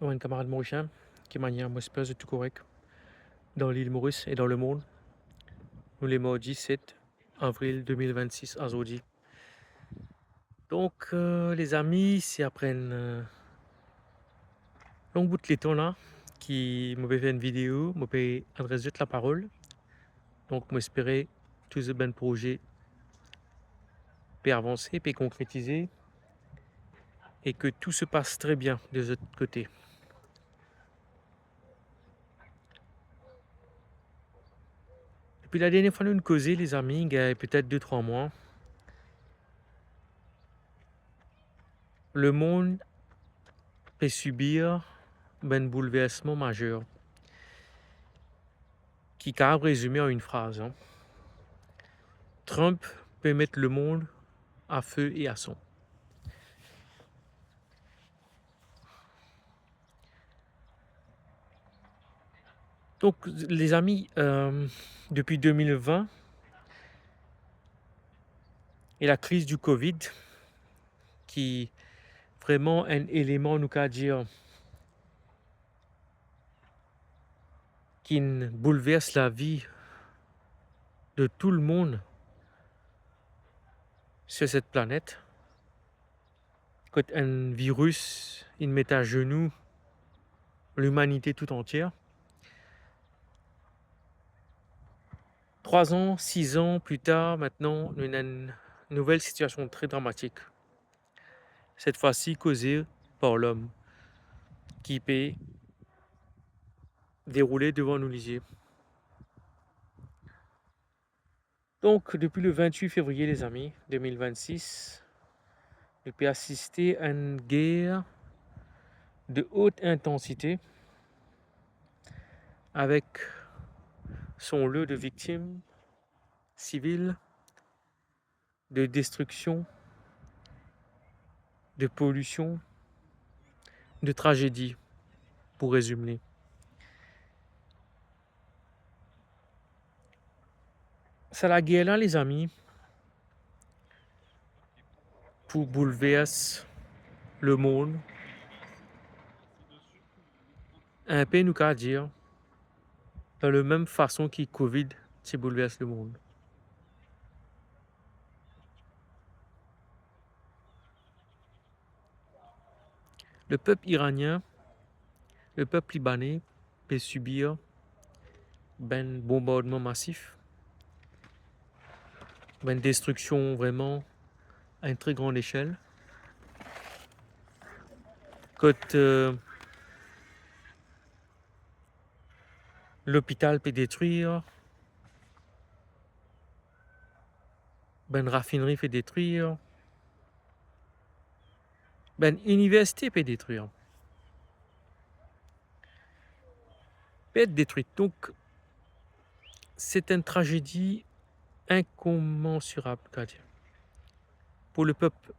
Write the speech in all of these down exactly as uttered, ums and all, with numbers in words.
Mo bann kamarad Morisien, ki manier? Mo esper zot tou korek dan lil Moris e dan lemond. Nou le mardi set avril de mil vennsis azordi. Donk, euh, lezami, se apre enn, euh, long bout letan la ki mo pe fer enn video, mo pe adres zot laparol. Donk, mo espere tou zot bann proze pe avanse, pe konkretize, e ke tou se pas tre bien de zot kote. Depi ladernie fwa nou koze, lezami, gagn petet de trwa mwa, lemond pe sibir bann boulversman mazer ki kapav rezime an enn fraz, hein. Trump pe met lemond a fe e a san. Donk, lezami, euh, depi de mil vin e lakriz di Covid, ki vreman enn eleman, nou kapav dir, ki'nn boulvers lavi de tou lemonn sir set planet, kot enn viris inn met azenou limanite tou antie. Trwa an, sis an pli tar, mintnan, nou ena enn nouvel sitiasion tre dramatik. Set fwa si koze par lom, ki pe deroule devan nou lizie. Donk, depi le vintwit fevriye, lezami, de mil vennsis, nou pe asiste a enn ger de haute intensite, avek son lo de viktim sivil, de destriksion, de polision, de tragedi, pou rezime li. Sa lager la, lezami, pou boulvers lemond, inpe, nou kapav dir, dan lemem fason ki Covid ti boulvers lemond. Lepep iranien, lepep libane pe sibir bann bonbardman masif, bann destriksion vreman a enn tre gran lesel. Kot, euh, lopital pe detrir, bann rafineri pe detrir, bann iniversite pe detrir, pe et detrir. Donk, se enn tragedi inkomansirab, nou kapav dir, pou lepep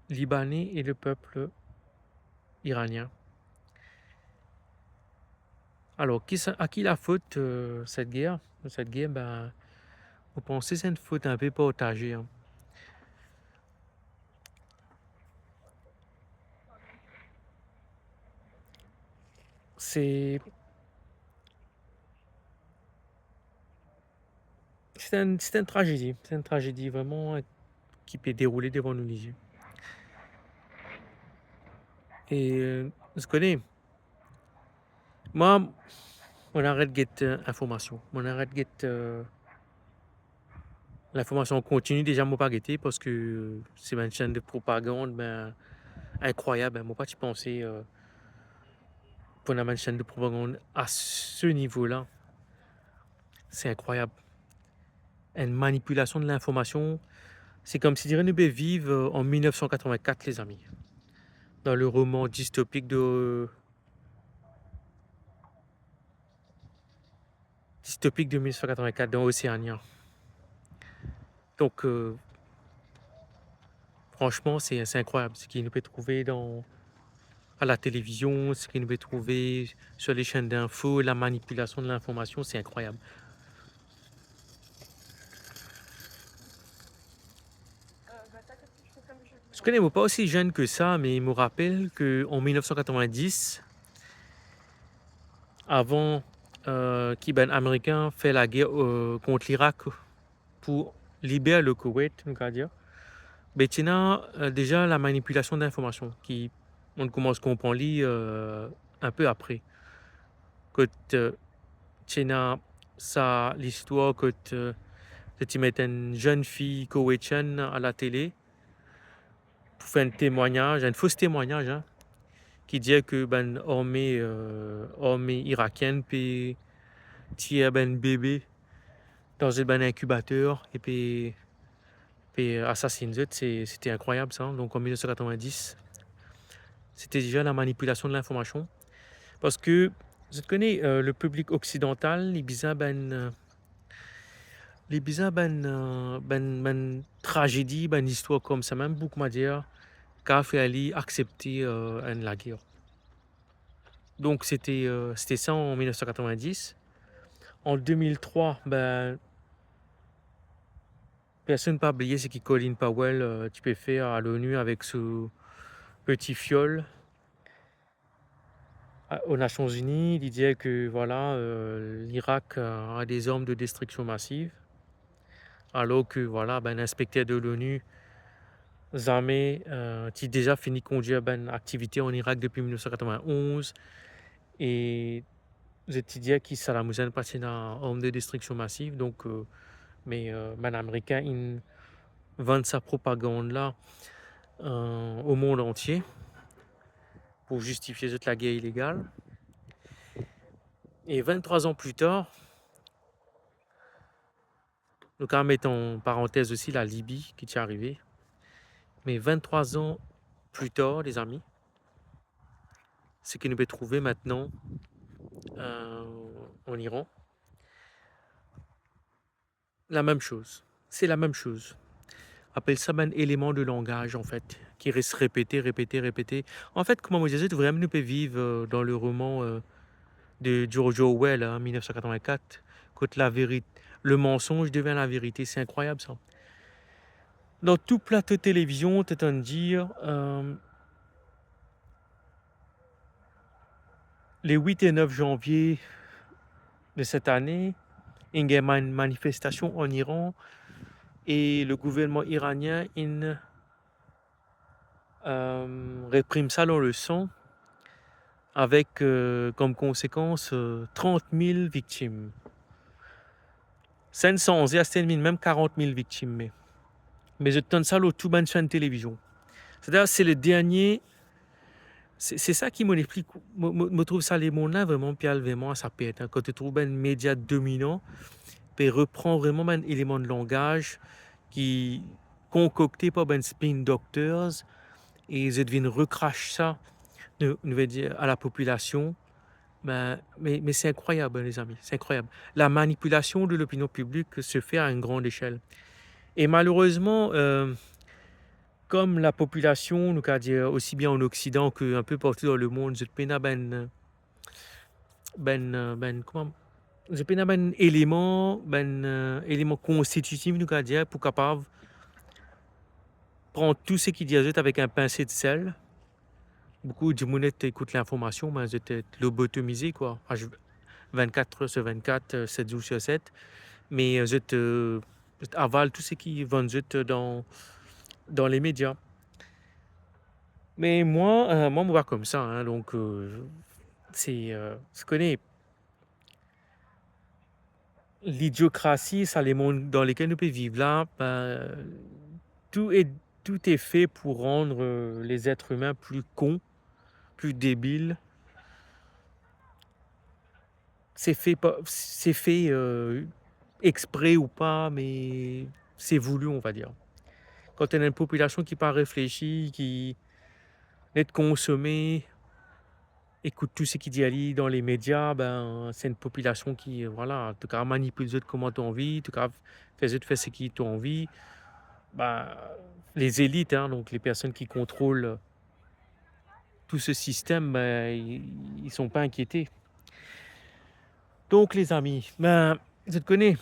libane e lepep iranien. Alor, ki sa, a ki lafot, euh, set ger? Set ger, ben, mo panse se enn fot inpe partaze, hein. Se, se enn, se enn tragedi, se enn tragedi vreman, eh, ki pe deroule devan nou lizie. E, euh, zot kone, mwa, mo aret get, euh, informasion. Mo aret get, euh, linformasion an kontini, deza mo pa gete, parski se bann senn de propagann, ben, inkrwayab, ben, mo pa ti panse, euh, pou ena bann senn de propagann a se nivo la. Se inkrwayab. Enn manipilasion de linformasion. Se komsi dire nou pe viv, euh, an mil nef san katrovin-kat, lezami. Dan le roman distopik de, distopik de mil nef san katrovin-kat dan Oceania. Donk, euh, fransman, se, se inkrwayab, seki nou pe trouve dan, a latelevizion, seki nou pe trouve sir le senn dinfo, la manipilasion de linformasion, se inkrwayab. Zot kone, mo pa osi zenn ki sa, me mo rapel ki an mil nef san katrovin-dis, avan, euh, ki bann Amerikin fer lager, euh, kont Lirak pou liber le Koweït, nou kapav dir, be ti ena, euh, deza lamanipilasion linformasion ki monn koumans konpran li, euh, inpe apre. Kot, euh, ti ena sa listwar kot, euh, zot ti met enn zenn fi Koweïtienn alatele pou fer enn temwagnaz, enn fos temwagnaz, hein, ki dir ke bann arme, euh, arme irakienn pe tir bann bebe dan zot bann inkibater e pe, pe asasinn zot. Se, se ti inkrwayab sa. Donk an mil nef san katrevin-dis, se ti deza lamanipilasion de linformasion. Parski, zot kone, euh, le piblik oksidantal, li bizin bann, euh, li bizin bann, euh, bann, bann trazedi, bann istwar koumsa, mem pou, kouma dir, kapav fer li aksepte, euh, enn lager. Donk, se ti, euh, se ti sa an mil nef san katrevin-dis. An de mil trwa, be, personn pa bliye seki Colin Powell, euh, ti pe fer a l'ONU avek so peti fiol, a, aux Nations Unies, li dir ke, vwala, euh, Lirak, euh, a des armes de destruction massive, alor ke, vwala, bann inspekter de l'ONU zame, euh, ti deza fini kondir bann aktivite an Irak depi mil nef san katrevin-onz, e zot ti dir ki Saddam Hussein pa ti ena arm de destruction massive. Donk, euh, me, euh, bann Amerikin inn vann sa propagann la, euh, o mond antie pou zistifie zot lager ilegal. E vinn-trwa an pli tar, nou kapav met an parantez osi la Libi ki ti arive. Me vinn-trwa an pli tar, lezami, seki nou pe trouve aster, euh, an Iran, lamem soz. Se lamem soz. Apel sa bann eleman de langaz, anfet, ki res repete, repete, repete. Anfet, kouma mo dir zot, vremem nou pe viv, euh, dan le roman, euh, de George Orwell, hein, mil nef san katrevin-kat, kot laveri-, le mensonge devient la vérité. Se inkrwayab sa. Dan tou plato televizion, to tann dir, euh, le wit e nef zanvie de set ane, inn gagn manifestasion an Iran e le gouvernman iranien inn, euh, reprim sa dan le san, avek, euh, kom konsekans, euh, trant mil viktim. Sa inn sanze, aster inn vinn mem karant mil viktim, me, me zot tann sa lor tou bann senn televizion. Setadir, se le dernie, se, se sa ki mo explik, mo, mo, mo trouv sa lemonn la vremem pe al vremem a sa pert, hein. Kan to trouv bann media dominan pe repran vremem bann eleman de langaz ki konkokte par bann spin doctors, e zot vinn rekras sa, nou, nou ve dir, a lapopilasion, be, me, me se inkrwayab, lezami, se inkrwayab. La manipulation de l'opinion publique se fait à une grande échelle. E malerezman, euh, kom lapopilasion, nou kapav dir, osi bien an Oksidan ke inpe partou dan lemond, zot pena bann, bann, euh, bann, kouma, zot pena bann eleman, bann, euh, eleman konstititif, nou kapav dir, pou kapav pran tou seki dir zot avek enn pinse de sel. Boukou dimoun et ekout linformasion, me zot et lobotomize, kwa. H vinn-kat er sir vinn-kat, euh, set zour sir set. Me, euh, zot, euh, zot aval tou seki vann zot dan, dan lemedia. Me mwa, euh, mwa, mo pa koumsa, hein, donk, euh, se, euh, se kone, lidiokrasi, sa lemond dan lekel nou pe viv la, be, tout est, tout est fait pour rendre, euh, les êtres humains plus cons, plus débiles. Se fe pa, se fe, euh, expre ou pa, me se voulu, on va dire. Kan to ena enn popilasion ki pa reflesi, ki net konsome, ekout tou seki dir li dan lemedia, be, se enn popilasion ki, vwala, to kapav manipil zot kouma to anvi, to kapav fer zot fer seki to anvi. Be, les élites, hein, donk les personnes qui contrôlent tout ce système, ben, ils, ils sont pas inquiétés. Donk, lezami, be, zot kone,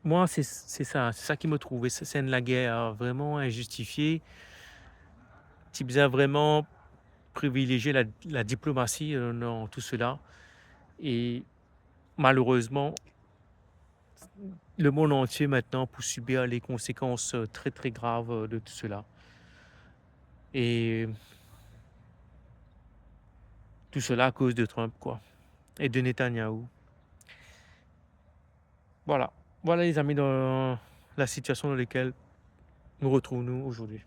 mwa, se, se sa, se sa ki mo trouve, se, se enn lager, euh, vremem inzistifie. Ti bizin vremem privilezie la, la diplomasi, euh, dan tou sela. Et malheureusement, le monde entier maintenant pour subir les conséquences, euh, très, très graves, euh, de tout cela. Et tout cela à cause de Trump, quoi. Et de Netanyahou. Voilà. Voilà, les amis, dans la situation dans laquelle nous retrouvons-nous aujourd'hui.